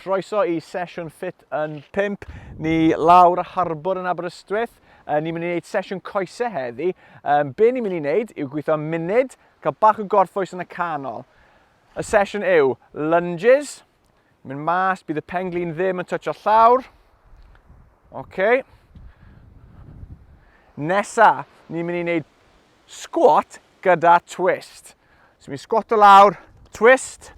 Croeso i sesiwn Ffit yn 5. Ni lawr y harbwr yn Aberystwyth. Ni'n mynd i wneud sesiwn coesau heddi. Um, be ni'n mynd i wneud yw gweithio munud, cael bach o gorffwys yn y canol. Y sesiwn yw lunges, mynd mas, bydd y penglin ddim yn toucho llawr. OK. Nesa, ni'n mynd i wneud squat gyda twist. So mi'n squato lawr, twist,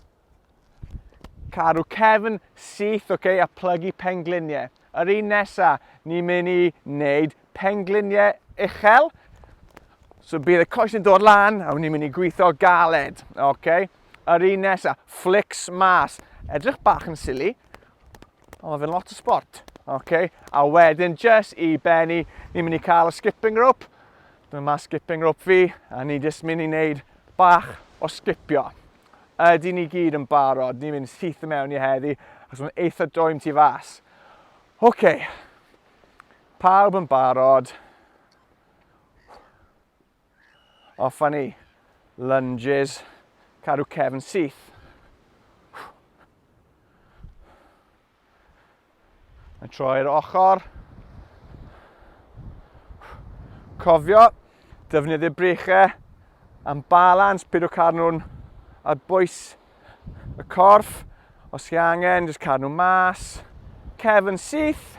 cadw cefn syth, okay, a plygu pengliniau. Yr un nesa, ni'n mynd i wneud pengliniau uchel. So bydd y coes yn dod lan a ni'n mynd i gweithio galed. Okay? Yr un nesa, flicks mas. Edrych bach yn silly, ond mae fe'n lot o sport. Okay? A wedyn, just i benni, ni'n mynd i cael y skipping rope. Dyma skipping rope fi, a ni jyst mynd i wneud bach o sgipio. Ydy ni gyd yn barod? Ni'n mynd syth i mewn i heddi, achos mae'n eitha dwym tu fas. Oce, okay. Pawb yn barod. Off â ni. Lunges. Cadw cefn syth. Mae'n troi'r ochr. Cofio, defnyddio breichau am balans, peidio cadw nhw'n ar bwys y corff. Os chi angen, jyst cadw nhw mas. Cefn syth.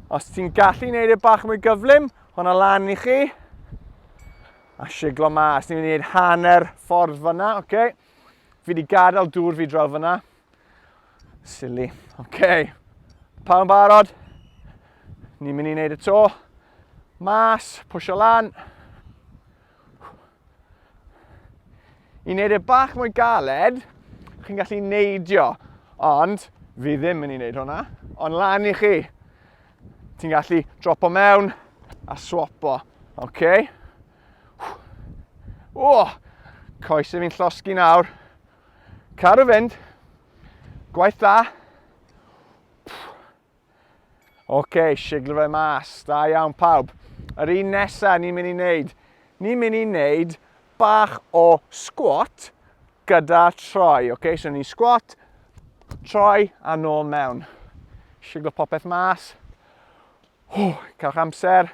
Os ti'n gallu gwneud e bach mwy gyflym, hwnna lan i chi. A siglo mas. Ni'n mynd i wneud hanner ffordd fyna, oce? Okay? Fi wedi gadael dŵr fi draw fyna. Silly. Oce. Okay. Pawb yn barod? Ni'n mynd i wneud y to. Mas, pwysio lan. I wneud e bach mwy galed, chi'n gallu neidio, ond fi ddim yn ei wneud hwnna. Ond lan i chi. Ti'n gallu dropo mewn a swapo. Oce? Okay? O! Coesau fi'n llosgi nawr. Cadw fynd. Gwaith da. Oce, okay, siglo fe mas. Da iawn pawb. Yr un nesaf ni'n mynd i wneud. Ni'n mynd i wneud bach o squat gyda troi. Oce, okay, so ni'n squat, troi a nôl mewn. Siglo popeth mas. Oh, cael amser.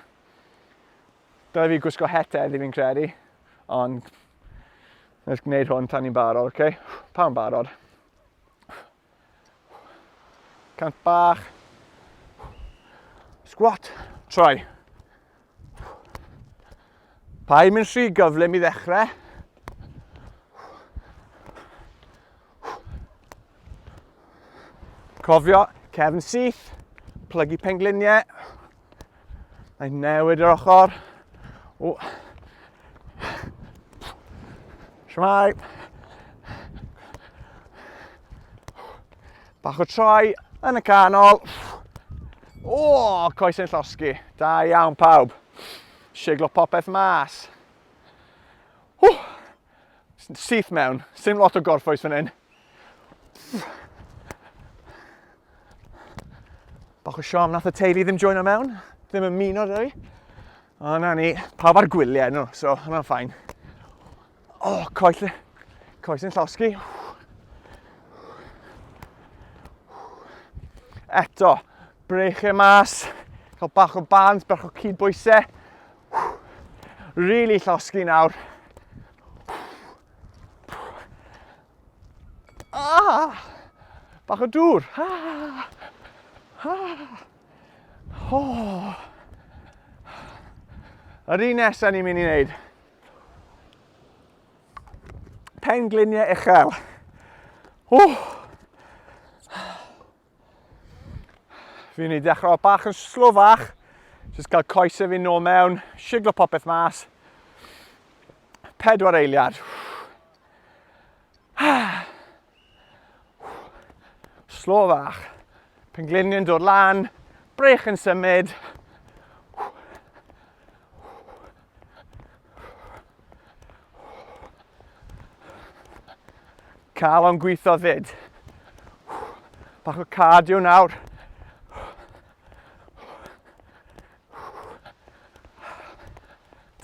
Dyle fi gwisgo het heddi fi'n credu, ond nes gwneud hwn tan ni'n barod, oce? Okay? Pawb yn barod? Cant bach. Squat. Troi. Paid mynd rhy gyflym i ddechrau. Cofio, cefn syth, plygu pengliniau. Mae'n newid yr ochr. O. Shwmae. Bach o troi yn y canol. O, coes yn llosgi. Da iawn pawb. Siglo popeth mas. Ww. Syth mewn. Sim lot o gorffwys fan hyn. Bach o siom nath y teulu ddim joino mewn. Ddim yn muno da fi. O, na ni. Pawb ar gwyliau nhw, so hwnna'n ffain. O, oh, coes, coes yn llosgi. Eto, breichiau mas, cael bach o balance, bach o cyd-bwysau. Really llosgi nawr. Ah! Bach o dŵr. Ah! Ah! Oh. Yr un nesaf ni'n mynd i wneud. Pengliniau uchel. Oh. Fi'n mynd i dechrau bach yn slo fach. Just cael coesau fi nôl mewn, siglo popeth mas. 4 eiliad. Slo fach. Pengliniau'n dod lan, brech yn symud. Cael o'n gweithio fyd. Bach o cardio nawr.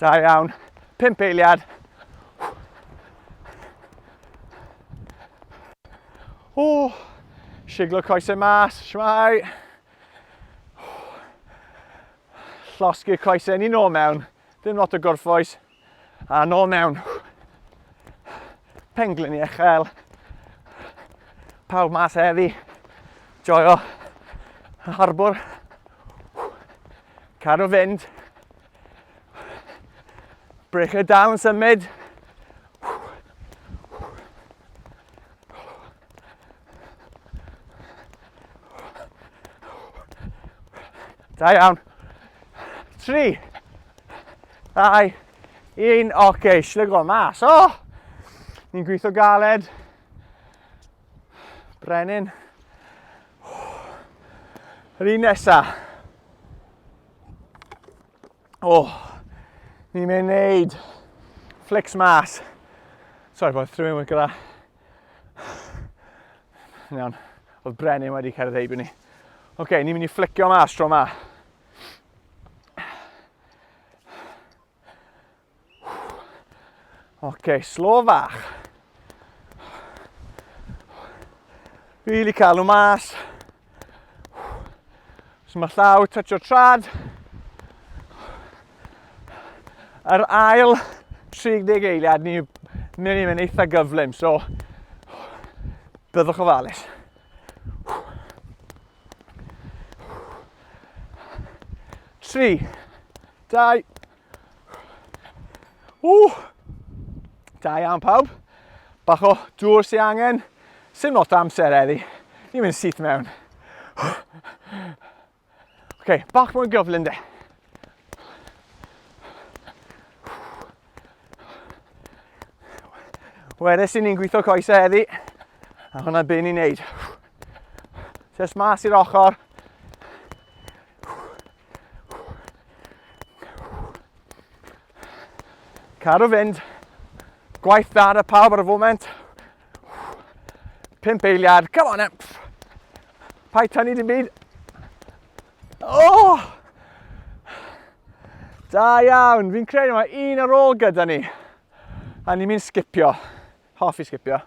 Da iawn. 5 eiliad. O, Siglo coesau mas, shmai. Llosgi'r coesau ni nôl mewn. Dim lot o gorffwys. A nôl mewn. Penglin i echel. Pawb mas heddi. Joio. Harbwr. Cadw fynd. Breichiau dal yn symud. Da iawn. 3, 2, 1. Oce, okay, slygo mas. Oh! Ni'n gweithio galed. Brenin. Yr un nesa. Oh, ni'n mynd wneud flicks mas. Sorry bod threw in gyda. Iawn, oedd Brenin wedi cerdded heibio ni. Oce, okay, ni'n mynd i flicio mas tro ma. Oce, okay, slow fach. Really cael nhw mas. So mae llaw touch o'r trad. Yr ail 30 eiliad, ni'n mynd i mynd eitha gyflym, so byddwch ofalus. Tri, dau, ww, da iawn pawb. Bach o dŵr sy'n angen. Sim lot o amser heddi. Ni'n mynd syth mewn. Oce, okay, bach mwy gyflym de. Wedes i ni'n gweithio coesau heddi, a hwnna be ni'n neud. Just mas i'r ochr. Cadw fynd. Gwaith da ar y pawb ar y foment. Pimp eiliad. Come on then. Paid tynnu dim byd. Oh! Da iawn. Fi'n credu mae un ar ôl gyda ni. A ni'n mynd sgipio. Hoffi sgipio.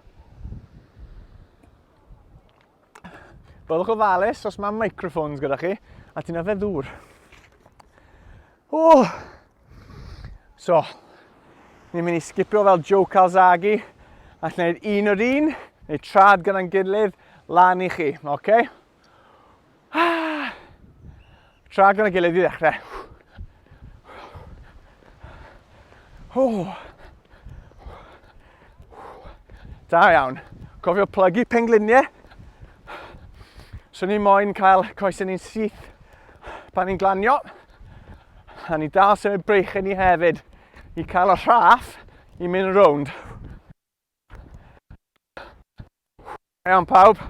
Byddwch ofalus os mae microphones gyda chi a ti'n yfed ddŵr. Oh! So, ni'n mynd i sgipio fel Joe Calzaghe a gwneud un o'r un, neu trad gyda'n gilydd, lan i chi, oce? Okay? Ah! Trad gyda'n gilydd i ddechrau. Oh. Da iawn. Cofio plygu pengliniau. So ni moyn cael coesau ni'n syth pan ni'n glanio. A ni dal symud breichau ni hefyd i cael y rhaff i mynd rownd. Iawn pawb.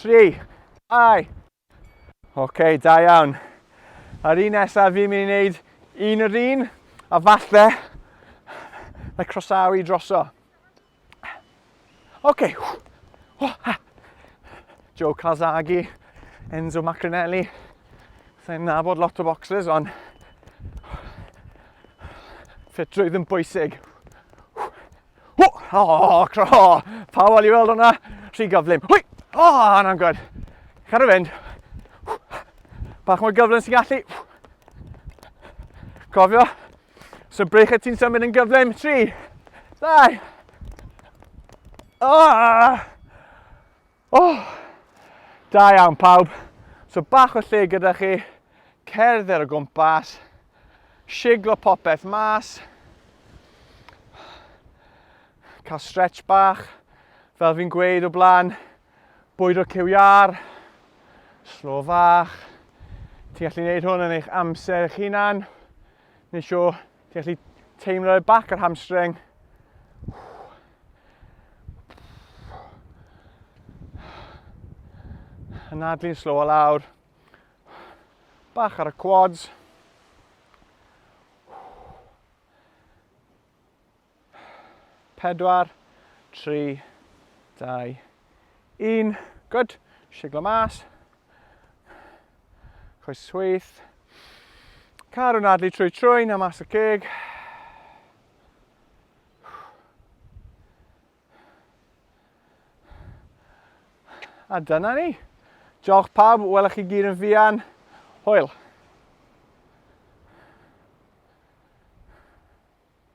3, 2. Oce, da iawn. A'r un nesaf fi'n mynd i wneud un yr un, a falle mae croesawu droso. Oce. Okay. Joe Calzaghe, Enzo Macrinelli. Sa'n nabod lot o boxers, ond ffitrwydd yn bwysig. O, cro! Pawb i weld hwnna? Rhy gyflym. Hwy! O, hwnna'n good. Cadw fynd. Bach mwy gyflym sy'n gallu. Cofio, so breichau ti'n symud yn gyflym. 3, 2, oh! Oh! Da iawn pawb. So bach o lle gyda chi, cerdded o gwmpas, siglo popeth mas, cael stretch bach, fel fi'n gweud o blaen, bwyd o'r cyw iâr, slo fach, ti'n gallu gwneud hwn yn eich amser eich hunan, neu siŵr ti'n gallu teimlo y back o'r hamstring. Anadlu'n slow o lawr. Bach ar y quads. 4, 3, 2, 1. Good. Siglo mas. Coes chwith. Car yn adlu trwy trwyn a mas y ceg. A dyna ni. Diolch pawb, welwch chi gyd yn fuan. Hwyl.